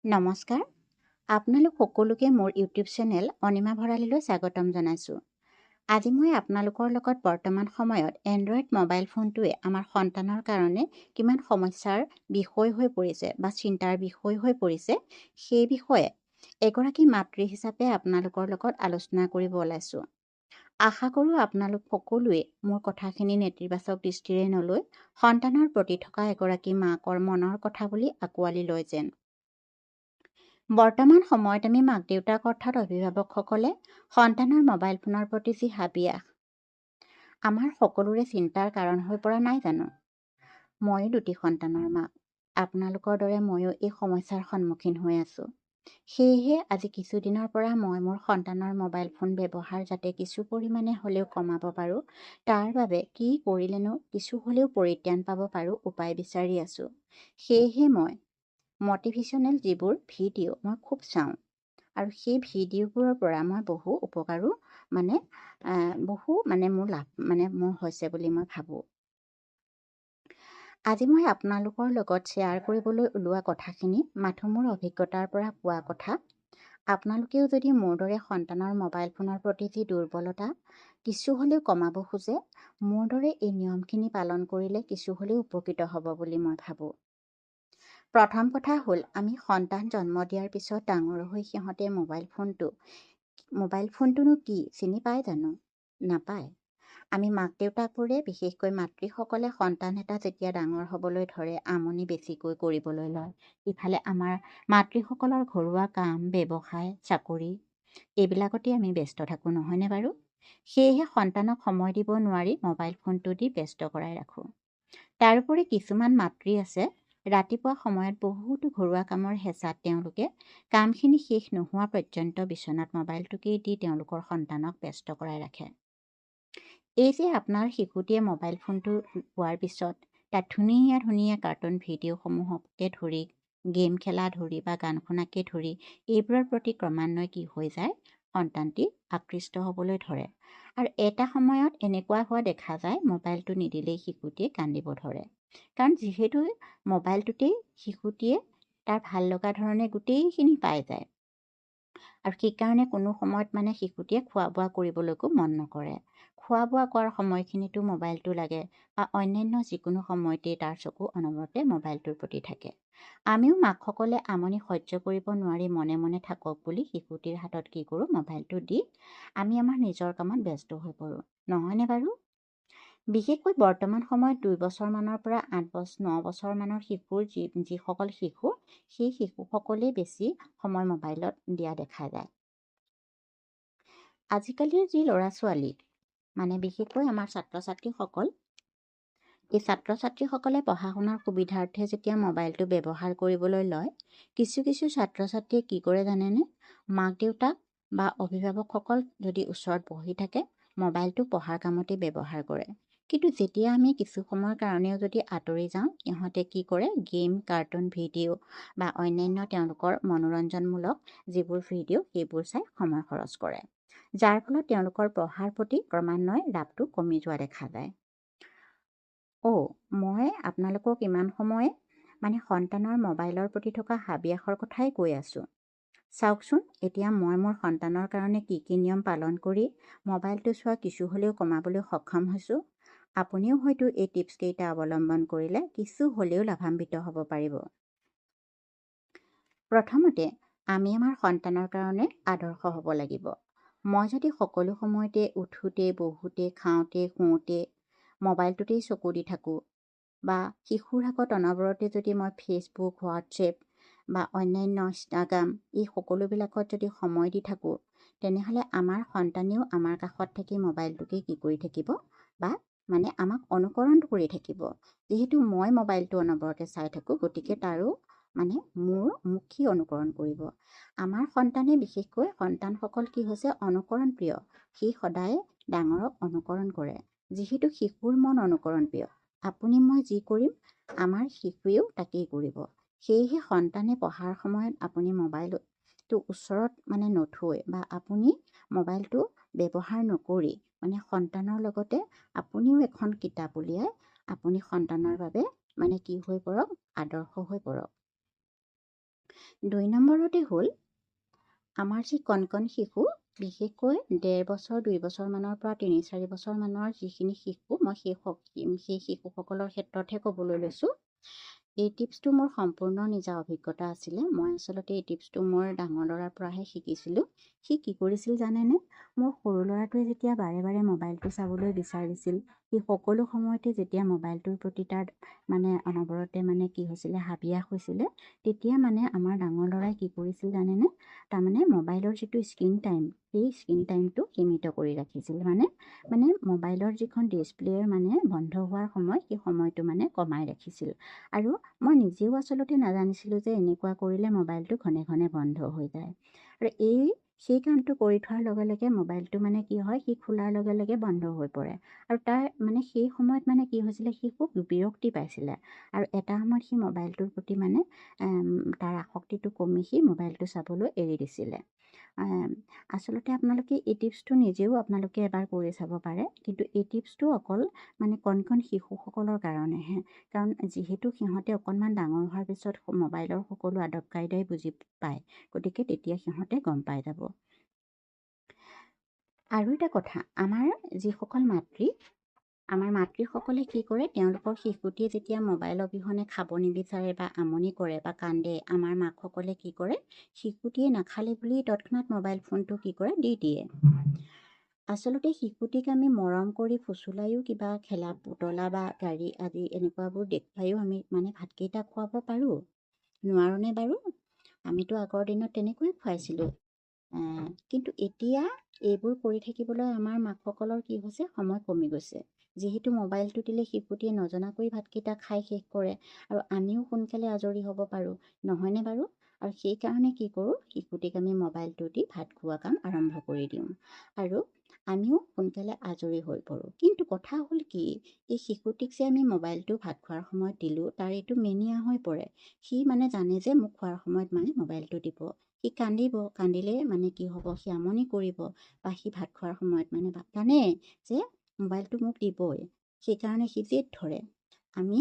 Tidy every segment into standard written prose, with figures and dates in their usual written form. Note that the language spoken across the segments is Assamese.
নমস্কাৰ, আপোনালোক সকলোকে মোৰ ইউটিউব চেনেল অনিমা ভৰালীলৈ স্বাগতম জনাইছোঁ। আজি মই আপোনালোকৰ লগত বৰ্তমান সময়ত এণ্ড্ৰইড মোবাইল ফোনটোৱে আমাৰ সন্তানৰ কাৰণে কিমান সমস্যাৰ বিষয় হৈ পৰিছে বা চিন্তাৰ বিষয় হৈ পৰিছে, সেই বিষয়ে এগৰাকী মাতৃ হিচাপে আপোনালোকৰ লগত আলোচনা কৰিব ওলাইছোঁ। আশা কৰোঁ আপোনালোক সকলোৱে মোৰ কথাখিনি নেতিবাচক দৃষ্টিৰে নলৈ সন্তানৰ প্ৰতি থকা এগৰাকী মাকৰ মনৰ কথা বুলি আঁকোৱালি লয় যেন। বৰ্তমান সময়ত আমি মাক দেউতাক অৰ্থাৎ অভিভাৱকসকলে সন্তানৰ মোবাইল ফোনৰ প্ৰতি যি হাবিয়াস, আমাৰ সকলোৰে চিন্তাৰ কাৰণ হৈ পৰা নাই জানো? ময়ো দুটি সন্তানৰ মাক, আপোনালোকৰ দৰে ময়ো এই সমস্যাৰ সন্মুখীন হৈ আছোঁ। সেয়েহে আজি কিছুদিনৰ পৰা মই মোৰ সন্তানৰ মোবাইল ফোন ব্যৱহাৰ যাতে কিছু পৰিমাণে হ'লেও কমাব পাৰোঁ, তাৰ বাবে কি কৰিলেনো কিছু হ'লেও পৰিত্ৰাণ পাব পাৰোঁ উপায় বিচাৰি আছোঁ। সেয়েহে মই মটিভেশ্যনেল যিবোৰ ভিডিঅ' মই খুব চাওঁ আৰু সেই ভিডিঅ'বোৰৰ পৰা মই বহু উপকাৰো মানে বহু মানে মোৰ লাভ মানে মোৰ হৈছে বুলি মই ভাবোঁ। আজি মই আপোনালোকৰ লগত শ্বেয়াৰ কৰিবলৈ ওলোৱা কথাখিনি মাথো মোৰ অভিজ্ঞতাৰ পৰা কোৱা কথা। আপোনালোকেও যদি মোৰ দৰে সন্তানৰ মোবাইল ফোনৰ প্ৰতি যি দুৰ্বলতা কিছু হ'লেও কমাব খোজে, মোৰ দৰে এই নিয়মখিনি পালন কৰিলে কিছু হ'লেও উপকৃত হ'ব বুলি মই ভাবোঁ। প্ৰথম কথা হ'ল, আমি সন্তান জন্ম দিয়াৰ পিছত ডাঙৰ হৈ সিহঁতে মোবাইল ফোনটোনো কি চিনি পায় জানো? নাপায়। আমি মাক দেউতাকবোৰে, বিশেষকৈ মাতৃসকলে সন্তান এটা যেতিয়া ডাঙৰ হ'বলৈ ধৰে, আমনি বেছিকৈ কৰিবলৈ লয়। ইফালে আমাৰ মাতৃসকলৰ ঘৰুৱা কাম, ব্যৱসায়, চাকৰি এইবিলাকতেই আমি ব্যস্ত থাকোঁ, নহয়নে বাৰু? সেয়েহে সন্তানক সময় দিব নোৱাৰি মোবাইল ফোনটো দি ব্যস্ত কৰাই ৰাখোঁ। তাৰোপৰি কিছুমান মাতৃ আছে, ৰাতিপুৱা সময়ত বহুতো ঘৰুৱা কামৰ হেঁচাত তেওঁলোকে কামখিনি শেষ নোহোৱা পৰ্যন্ত বিচনাত মোবাইলটোকেই দি তেওঁলোকৰ সন্তানক ব্যস্ত কৰাই ৰাখে। এই যে আপোনাৰ শিশুটিয়ে মোবাইল ফোনটো পোৱাৰ পিছত তাত ধুনীয়া ধুনীয়া কাৰ্টুন ভিডিঅ'সমূহকে ধৰি, গেম খেলা ধৰি বা গান শুনাকে ধৰি এইবোৰৰ প্ৰতি ক্ৰমান্বয়ে কি হৈ যায়, সন্তানটি আকৃষ্ট হ'বলৈ ধৰে। আৰু এটা সময়ত এনেকুৱা হোৱা দেখা যায়, মোবাইলটো নিদিলেই শিশুটিয়ে কান্দিব ধৰে। কাৰণ যিহেতু মোবাইলটোতেই শিশুটিয়ে তাৰ ভাল লগা ধৰণে গোটেইখিনি পাই যায় আৰু সেইকাৰণে কোনো সময়ত মানে শিশুটিয়ে খোৱা বোৱা কৰিবলৈকো মন নকৰে। খোৱা বোৱা কৰাৰ সময়খিনিতো মোবাইলটো লাগে বা অন্যান্য যিকোনো সময়তেই তাৰ চকু অনবৰতে মোবাইলটোৰ প্ৰতি থাকে। আমিও মাকসকলে আমনি সহ্য কৰিব নোৱাৰি মনে মনে থাকক বুলি শিশুটিৰ হাতত কি কৰোঁ, মোবাইলটো দি আমি আমাৰ নিজৰ কামত ব্যস্ত হৈ পৰোঁ, নহয়নে বাৰু? বিশেষকৈ বৰ্তমান সময়ত 2 বছৰমানৰ পৰা 8 বছৰ, 9 বছৰমানৰ শিশুৰ যিসকল শিশু, সেই শিশুসকলেই বেছি সময় মোবাইলত দিয়া দেখা যায়। আজিকালিৰ যি ল'ৰা ছোৱালী, মানে বিশেষকৈ আমাৰ ছাত্ৰ ছাত্ৰীসকল, এই ছাত্ৰ ছাত্ৰীসকলে পঢ়া শুনাৰ সুবিধাৰ্থে যেতিয়া মোবাইলটো ব্যৱহাৰ কৰিবলৈ লয়, কিছু কিছু ছাত্ৰ ছাত্ৰীয়ে কি কৰে জানেনে? মাক দেউতাক বা অভিভাৱকসকল যদি ওচৰত বহি থাকে, মোবাইলটো পঢ়াৰ কামতে ব্যৱহাৰ কৰে। কিন্তু যেতিয়া আমি কিছু সময়ৰ কাৰণেও যদি আঁতৰি যাওঁ, সিহঁতে কি কৰে, গেম, কাৰ্টুন ভিডিঅ' বা অন্যান্য তেওঁলোকৰ মনোৰঞ্জনমূলক যিবোৰ ভিডিঅ' সেইবোৰ চাই সময় খৰচ কৰে, যাৰ ফলত তেওঁলোকৰ পঢ়াৰ প্ৰতি ক্ৰমান্বয়ে ৰাপটো কমি যোৱা দেখা যায়। মই আপোনালোকক ইমান সময়ে মানে সন্তানৰ মোবাইলৰ প্ৰতি থকা হাবিয়াসৰ কথাই কৈ আছোঁ। চাওকচোন, এতিয়া মই মোৰ সন্তানৰ কাৰণে কি কি নিয়ম পালন কৰি মোবাইলটো চোৱা কিছু হ'লেও কমাবলৈ সক্ষম হৈছোঁ। আপুনিও হয়তো এই টিপছকেইটা অৱলম্বন কৰিলে কিছু হ'লেও লাভান্বিত হ'ব পাৰিব। প্ৰথমতে আমি আমাৰ সন্তানৰ কাৰণে আদৰ্শ হ'ব লাগিব। মই যদি সকলো সময়তে উঠোঁতে, বহোঁতে, খাওঁতে, শুওঁতে মোবাইলটোতেই চকু দি থাকোঁ বা শিশুৰ আগত অনবৰতে যদি মই ফেচবুক, হোৱাটছএপ বা অন্যান্য ইনষ্টাগ্ৰাম এই সকলোবিলাকত যদি সময় দি থাকোঁ, তেনেহ'লে আমাৰ সন্তানেও আমাৰ কাষত থাকি মোবাইলটোকে কি কৰি থাকিব বা মানে আমাক অনুকৰণ কৰি থাকিব। যিহেতু মই মোবাইলটো অনবৰতে চাই থাকোঁ, গতিকে তাৰো মানে মোক সি অনুকৰণ কৰিব। আমাৰ সন্তানে, বিশেষকৈ সন্তানসকল কি হৈছে, অনুকৰণ প্ৰিয়। সি সদায় ডাঙৰক অনুকৰণ কৰে। যিহেতু শিশুৰ মন অনুকৰণ প্ৰিয়, আপুনি মই যি কৰিম আমাৰ শিশুৱেও তাকেই কৰিব। সেয়েহে সন্তানে পঢ়াৰ সময়ত আপুনি মোবাইলটো ওচৰত মানে নথৈ বা আপুনি মোবাইলটো ব্যৱহাৰ নকৰি মানে সন্তানৰ লগতে আপুনিও এখন কিতাপ উলিয়াই আপুনি সন্তানৰ বাবে মানে কি হৈ পৰক, আদৰ্শ হৈ পৰক। 2 নম্বৰতে হ'ল আমাৰ যি কণ কণ শিশু, বিশেষকৈ 1.5 বছৰ 2 বছৰমানৰ পৰা 3-4 বছৰমানৰ যিখিনি শিশু, মই সেই শিশুসকলৰ ক্ষেত্ৰতহে ক'বলৈ লৈছোঁ। এই টিপছটো মোৰ সম্পূৰ্ণ নিজা অভিজ্ঞতা আছিলে। মই আচলতে এই টিপছটো মোৰ ডাঙৰ ল'ৰাৰ পৰাহে শিকিছিলোঁ। সি কি কৰিছিল জানেনে? মোৰ সৰু ল'ৰাটোৱে যেতিয়া বাৰে বাৰে মোবাইলটো চাবলৈ বিচাৰিছিল, সি সকলো সময়তে যেতিয়া মোবাইলটোৰ প্ৰতি তাৰ মানে অনবৰতে মানে কি হৈছিলে, হাবিয়াস হৈছিলে, তেতিয়া মানে আমাৰ ডাঙৰ ল'ৰাই কি কৰিছিল জানেনে? তাৰমানে মোবাইলৰ যিটো স্ক্ৰীণ টাইম, সেই স্ক্ৰীণ টাইমটো সীমিত কৰি ৰাখিছিল। মানে মানে মোবাইলৰ যিখন ডিছপ্লে'ৰ মানে বন্ধ হোৱাৰ সময়, সেই সময়টো মানে কমাই ৰাখিছিল। আৰু মই নিজেও আচলতে নাজানিছিলোঁ যে এনেকুৱা কৰিলে মোবাইলটো ঘনে ঘনে বন্ধ হৈ যায়। আৰু সেই কামটো কৰি থোৱাৰ লগে লগে মোবাইলটো মানে কি হয়, সি খোলাৰ লগে লগে বন্ধ হৈ পৰে। আৰু তাৰ মানে সেই সময়ত মানে কি হৈছিলে, সি খুব বিৰক্তি পাইছিলে। আৰু এটা সময়ত সি মোবাইলটোৰ প্ৰতি মানে তাৰ আসক্তিটো কমি সি মোবাইলটো চাবলৈ এৰি দিছিলে। আচলতে আপোনালোকে এই টিপছটো নিজেও আপোনালোকে এবাৰ কৰি চাব পাৰে। কিন্তু এই টিপছটো অকল মানে কণ কণ শিশুসকলৰ কাৰণেহে, কাৰণ যিহেতু সিহঁতে অকণমান ডাঙৰ হোৱাৰ পিছত মোবাইলৰ সকলো আদব কায়দাই বুজি পায়, গতিকে তেতিয়া সিহঁতে গম পাই যাব। আৰু এটা কথা, আমাৰ যিসকল মাতৃ, আমাৰ মাতৃসকলে কি কৰে, তেওঁলোকৰ শিশুটিয়ে যেতিয়া মোবাইল অবিহনে খাব নিবিচাৰে বা আমনি কৰে বা কান্দে, আমাৰ মাকসকলে কি কৰে, শিশুটিয়ে নাখালে বুলি তৎক্ষণাত মোবাইল ফোনটো কি কৰে, দি দিয়ে। আচলতে শিশুটিক আমি মৰম কৰি ফুচুলাইও কিবা খেলা পুতলা বা গাড়ী আদি এনেকুৱাবোৰ দেখুৱাইও আমি মানে ভাতকেইটা খুৱাব পাৰোঁ, নোৱাৰোঁনে বাৰু? আমিতো আগৰ দিনত তেনেকৈয়ে খুৱাইছিলোঁ। কিন্তু এতিয়া এইবোৰ কৰি থাকিবলৈ আমাৰ মাকসকলৰ কি হৈছে, সময় কমি গৈছে। যিহেতু মোবাইলটো দিলে শিশুটিয়ে নজনাকৈ ভাতকেইটা খাই শেষ কৰে আৰু আমিও সোনকালে আজৰি হ'ব পাৰোঁ, নহয়নে বাৰু? আৰু সেইকাৰণে কি কৰোঁ, শিশুটিক আমি মোবাইলটো দি ভাত খোৱা কাম আৰম্ভ কৰি দিওঁ আৰু আমিও সোনকালে আজৰি হৈ পৰোঁ। কিন্তু কথা হ'ল কি, এই শিশুটিক যে আমি মোবাইলটো ভাত খোৱাৰ সময়ত দিলোঁ, তাৰ এইটো মেনিয়া হৈ পৰে। সি মানে জানে যে মোক খোৱাৰ সময়ত মায়ে মোবাইলটো দিব। সি কান্দিব, কান্দিলে মানে কি হ'ব, সি আমনি কৰিব বা সি ভাত খোৱাৰ সময়ত মানে জানে যে মোবাইলটো মোক দিবই, সেইকাৰণে সি জেদ ধৰে। আমি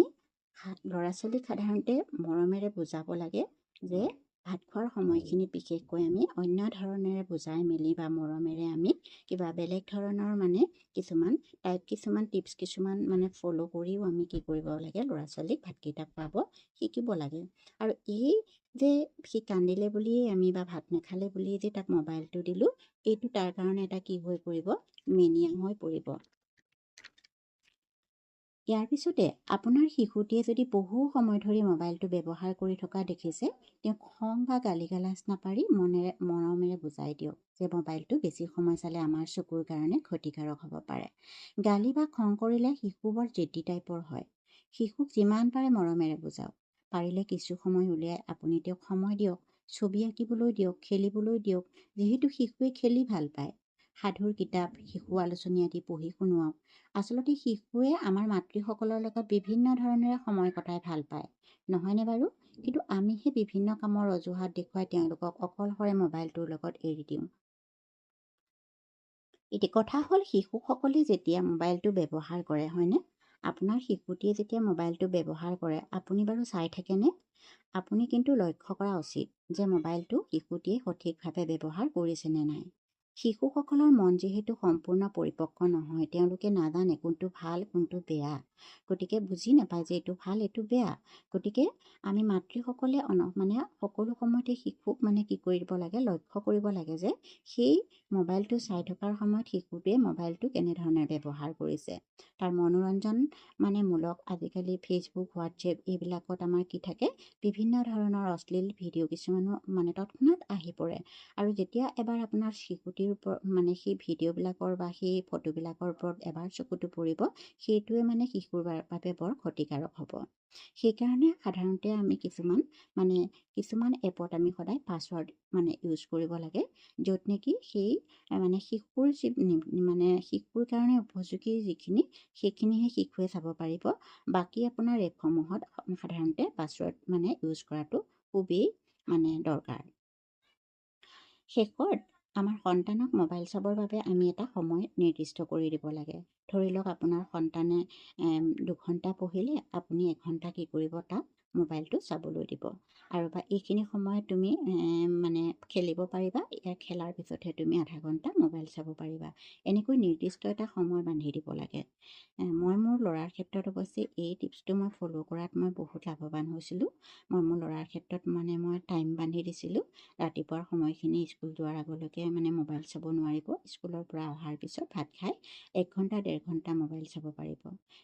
ল'ৰা ছোৱালীক সাধাৰণতে মৰমেৰে বুজাব লাগে যে ভাত খোৱাৰ সময়খিনিত বিশেষকৈ আমি অন্য ধৰণেৰে বুজাই মেলি বা মৰমেৰে আমি কিবা বেলেগ ধৰণৰ মানে কিছুমান টাইপ, কিছুমান টিপছ কিছুমান মানে ফ'ল' কৰিও আমি কি কৰিব লাগে, ল'ৰা ছোৱালীক ভাতকেইটা খুৱাব শিকিব লাগে। আৰু এই যে সি কান্দিলে বুলিয়েই আমি বা ভাত নাখালে বুলিয়েই যে তাক মোবাইলটো দিলোঁ, এইটো তাৰ কাৰণে এটা কি হৈ পৰিব, মেনিয়া হৈ পৰিব। ইয়াৰ পিছতে আপোনাৰ শিশুটিয়ে যদি বহু সময় ধৰি মোবাইলটো ব্যৱহাৰ কৰি থকা দেখিছে, তেওঁক খং বা গালি গালাজ নাপাৰি মনেৰে মৰমেৰে বুজাই দিয়ক যে মোবাইলটো বেছি সময় চালে আমাৰ চকুৰ কাৰণে ক্ষতিকাৰক হ'ব পাৰে। গালি বা খং কৰিলে শিশু বৰ জেদী টাইপৰ হয়। শিশুক যিমান পাৰে মৰমেৰে বুজাওক। পাৰিলে কিছু সময় উলিয়াই আপুনি তেওঁক সময় দিয়ক, ছবি আঁকিবলৈ দিয়ক, খেলিবলৈ দিয়ক। যিহেতু শিশুৱে খেলি ভাল পায়, সাধুৰ কিতাপ, শিশু আলোচনী আদি পঢ়ি শুনোৱাওক। আচলতে শিশুৱে আমাৰ মাতৃসকলৰ লগত বিভিন্ন ধৰণেৰে সময় কটাই ভাল পায়, নহয়নে বাৰু? কিন্তু আমিহে বিভিন্ন কামৰ অজুহাত দেখুৱাই তেওঁলোকক অকলশৰে মোবাইলটোৰ লগত এৰি দিওঁ। এতিয়া কথা হ'ল, শিশুসকলে যেতিয়া মোবাইলটো ব্যৱহাৰ কৰে, হয়নে? আপোনাৰ শিশুটিয়ে যেতিয়া মোবাইলটো ব্যৱহাৰ কৰে, আপুনি বাৰু চাই থাকেনে? আপুনি কিন্তু লক্ষ্য কৰা উচিত যে মোবাইলটো শিশুটিয়ে সঠিকভাৱে ব্যৱহাৰ কৰিছেনে নাই। শিশুসকলৰ মন যিহেতু সম্পূৰ্ণ পৰিপক্ক নহয়, তেওঁলোকে নাজানে কোনটো ভাল কোনটো বেয়া, গতিকে বুজি নাপায় যে এইটো ভাল এইটো বেয়া। গতিকে আমি মাতৃসকলে মানে সকলো সময়তে শিশুক মানে কি কৰিব লাগে, লক্ষ্য কৰিব লাগে যে সেই মোবাইলটো চাই থকাৰ সময়ত শিশুটোৱে মোবাইলটো কেনেধৰণে ব্যৱহাৰ কৰিছে। তাৰ মনোৰঞ্জন মানে মূলক আজিকালি ফেচবুক, হোৱাটছএপ এইবিলাকত আমাৰ কি থাকে, বিভিন্ন ধৰণৰ অশ্লীল ভিডিঅ' কিছুমানো মানে তৎক্ষণাত আহি পৰে। আৰু যেতিয়া এবাৰ আপোনাৰ শিশুটিৰ ওপৰত মানে সেই ভিডিঅ'বিলাকৰ বা সেই ফটোবিলাকৰ ওপৰত এবাৰ চকুটো পৰিব, সেইটোৱে মানে শিশুৰ বাবে বৰ ক্ষতিকাৰক হ'ব। সেইকাৰণে সাধাৰণতে আমি কিছুমান এপত আমি সদায় পাছৱৰ্ড মানে ইউজ কৰিব লাগে, য'ত নেকি সেই মানে শিশুৰ যি মানে শিশুৰ কাৰণে উপযোগী যিখিনি, সেইখিনিহে শিশুৱে চাব পাৰিব। বাকী আপোনাৰ এপসমূহত সাধাৰণতে পাছৱৰ্ড মানে ইউজ কৰাটো খুবেই মানে দৰকাৰ। শেষত আমাৰ সন্তানক মোবাইল চাবৰ বাবে আমি এটা সময় নিৰ্দিষ্ট কৰি দিব লাগে। ধৰি লওক আপোনাৰ সন্তানে 2 ঘণ্টা পঢ়িলে, আপুনি 1 ঘণ্টা কি কৰিব, তাক মোবাইলটো চাবলৈ দিব আৰু বা এইখিনি সময়ত তুমি মানে খেলিব পাৰিবা, ইয়াৰ খেলাৰ পিছতহে তুমি আধা ঘণ্টা মোবাইল চাব পাৰিবা। এনেকৈ নিৰ্দিষ্ট এটা সময় বান্ধি দিব লাগে। মই মোৰ ল'ৰাৰ ক্ষেত্ৰত অৱশ্যে এই টিপছটো মই ফ'ল' কৰাত মই বহুত লাভৱান হৈছিলোঁ। মই মোৰ ল'ৰাৰ ক্ষেত্ৰত মানে মই টাইম বান্ধি দিছিলোঁ। ৰাতিপুৱাৰ সময়খিনি স্কুল যোৱাৰ আগলৈকে মানে মোবাইল চাব নোৱাৰিব। স্কুলৰ পৰা অহাৰ পিছত ভাত খাই 1 ঘণ্টা 1.5 ঘণ্টা মোবাইল চাব পাৰিব।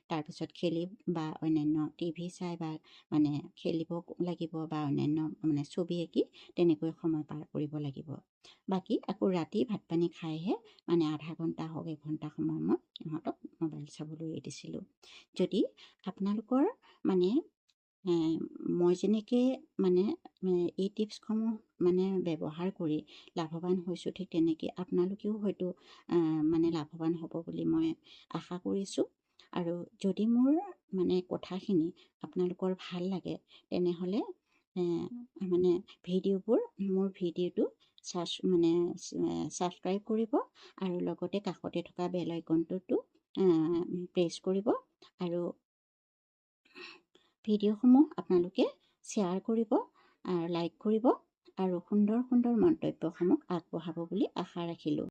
তাৰপিছত খেলি বা অন্যান্য টিভি চাই বা মানে খেলিব লাগিব বা অন্যান্য মানে ছবি আঁকি তেনেকৈ সময় পাৰ কৰিব লাগিব। বাকী আকৌ ৰাতি ভাত পানী খাইহে মানে আধা ঘণ্টা হওক, 1 ঘণ্টা সময় মই সিহঁতক মোবাইল চাবলৈ এৰি দিছিলোঁ। যদি আপোনালোকৰ মানে মই যেনেকৈ মানে এই টিপছসমূহ মানে ব্যৱহাৰ কৰি লাভৱান হৈছোঁ, ঠিক তেনেকৈ আপোনালোকেও হয়তো মানে লাভৱান হ'ব বুলি মই আশা কৰিছোঁ। আৰু যদি মোৰ মানে কথাখিনি আপোনালোকৰ ভাল লাগে, তেনেহ'লে মানে ভিডিঅ'বোৰ, মোৰ ভিডিঅ'টো মানে ছাবস্ক্ৰাইব কৰিব আৰু লগতে কাষতে থকা বেল আইকনটোতো প্ৰেছ কৰিব আৰু ভিডিঅ'সমূহ আপোনালোকে শ্বেয়াৰ কৰিব আৰু লাইক কৰিব আৰু সুন্দৰ সুন্দৰ মন্তব্যসমূহ আগবঢ়াব বুলি আশা ৰাখিলোঁ।